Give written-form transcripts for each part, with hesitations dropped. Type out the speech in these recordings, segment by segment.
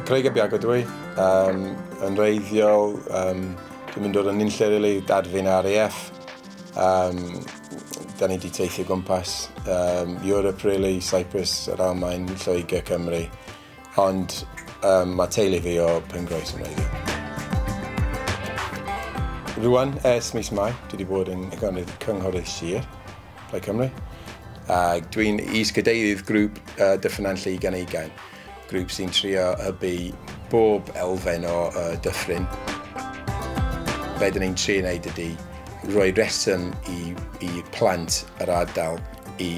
Craig ap Iago dwi, yn wreiddiol, dwi'n mynd o'r nunlle rili, dad fi'n RAF. Da ni wedi teithio gwmpas Europe really, Cyprus, yr Almaen, Lloegr, Cymru. Ond mae teulu fi o Pengroes yn wreiddiol. Rwan, ers mis Mai, dwi wedi bod yn cynghorydd sir, Plaid Cymru. Ac dwi'n is-gadeirydd grŵp Dyffryn Nantlle 2020, grŵp sy'n trio hybu bob elfen o Dyffryn. Be dyn ni'n trio wneud ydy rhoi reswm i plant yr ardal i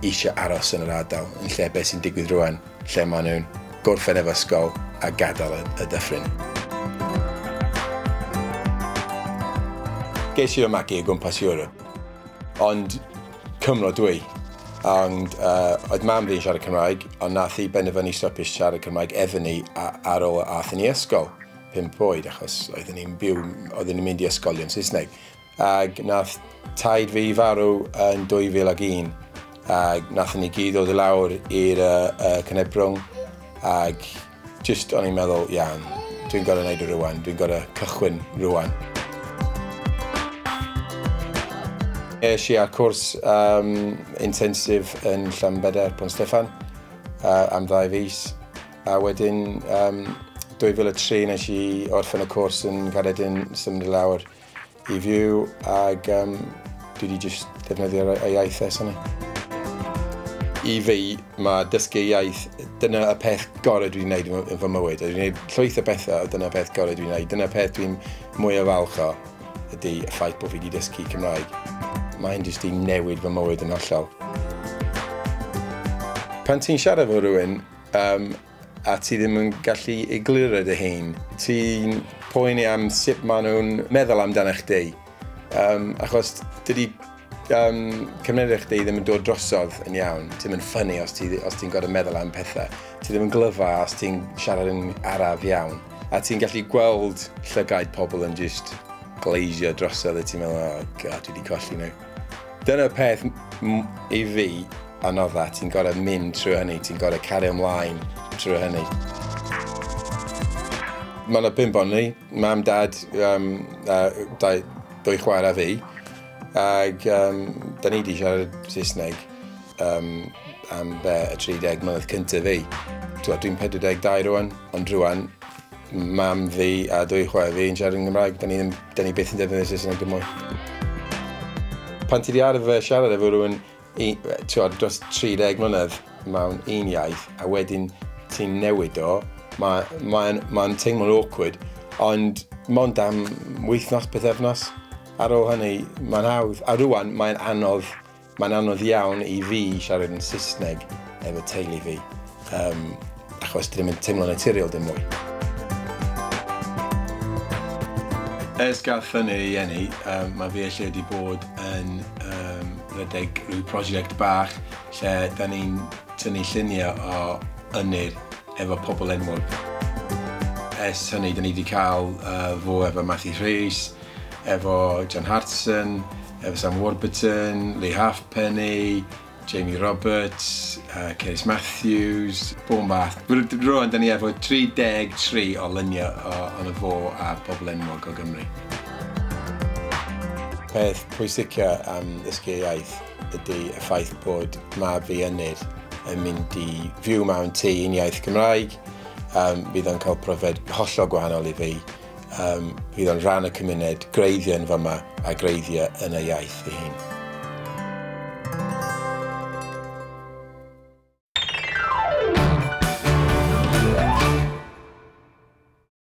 eisiau aros yn yr ardal, yn lle beth sy'n digwydd rwan, lle maen nhw'n gorffen efo ysgol a gadael y Dyffryn. Ges i fy magu o gwmpas Ewrop, ond Cymro dwi. Ond oedd mam fi'n siarad Cymraeg, ond nath hi benderfynu stopio siarad Cymraeg efo ni ar ôl athyn ni ysgol, 5 oed, achos oedden ni'n byw, oedden ni'n mynd i ysgolion Saesneg. Ac nath taid fi farw yn 2001, ac nathon ni gyd ddod i lawr i'r Cynhebrwng, ac just o'n i'n meddwl, iawn, dwi'n gorfod wneud o rwan, dwi'n gorfod cychwyn rwan. Es i ar cwrs intensive yn Llanbedr, Pont Steffan, am 2 fis. A wedyn 2003 nes i orffen y cwrs yn Caeredin, symud i lawr i fyw, ac dwi wedi just defnyddio'r iaith ers hynny. I fi, mae dysgu iaith, dyna y peth gorau dwi'n gwneud yn fy mywyd. Dwi'n gwneud llwyth o bethau, dyna'r peth gorau dwi'n gwneud. Dyna'r peth dwi'n mwy o falch o, ydy y ffaith bod fi wedi dysgu Cymraeg. Mae'n jyst i newid fy mywyd yn hollol. Pan ti'n siarad efo rhywun a ti ddim yn gallu egluro dy hun, ti'n poeni am sut maen nhw'n meddwl amdano chdi. Achos dydy cymeriad chdi ddim yn dod drosodd yn iawn. Ti ddim yn ffynnu os ti'n gorfod meddwl am pethau. Ti ddim yn glyfar os ti'n siarad yn araf iawn. A ti'n gallu gweld llygaid pobl yn just glazio drosodd a ti'n meddwl, oh god, dwi wedi colli nhw. Dyna'r peth i fi anodda, ti'n gorfod mynd trwy hynny, ti'n gorfod cario ymlaen trwy hynny. Mae yna 5 ohonyn ni, mam, dad, 2 chwaer a fi, ac da ni wedi siarad Saesneg am be y 30 mlynedd cyntaf fi. Dwi'n 42 rwan, ond rwan, mam fi a 2 chwaer fi yn siarad yn Gymraeg, da ni byth yn defnyddio Saesneg dim mwy. Pan ti wedi arfer siarad efo rhywun dros 30 mlynedd mewn un iaith, a wedyn ti'n newid o, mae'n teimlo'n awkward, ond mond am wythnos, pythefnos. Ar ôl hynny, mae'n hawdd. A rwan, mae'n anodd iawn i fi siarad yn Saesneg efo teulu fi, achos ddim yn teimlo'n naturiol dim mwy. Ers gath hynny ei eni, mae fi a Llyr wedi bod yn rhedeg rhyw prosiect bach lle da ni'n tynnu lluniau o Ynyr efo pobl enwog. Ers hynny, da ni wedi cael fo efo Matthew Rhys, efo John Hartson, efo Sam Warburton, Lee Halfpenny, Jamie Roberts, Cerys Matthews, bob math. Rwan, da ni efo 33 o luniau ono fo a pobl enwog o Gymru. Peth pwysica am ddysgu iaith ydy y ffaith bod mab fi Ynyr yn mynd i fyw mewn tŷ un iaith Gymraeg. Fydd o'n cael profiad hollol gwahanol i fi. Fydd o'n rhan y cymuned, greiddio yn fama a greiddio yn y iaith ei hun.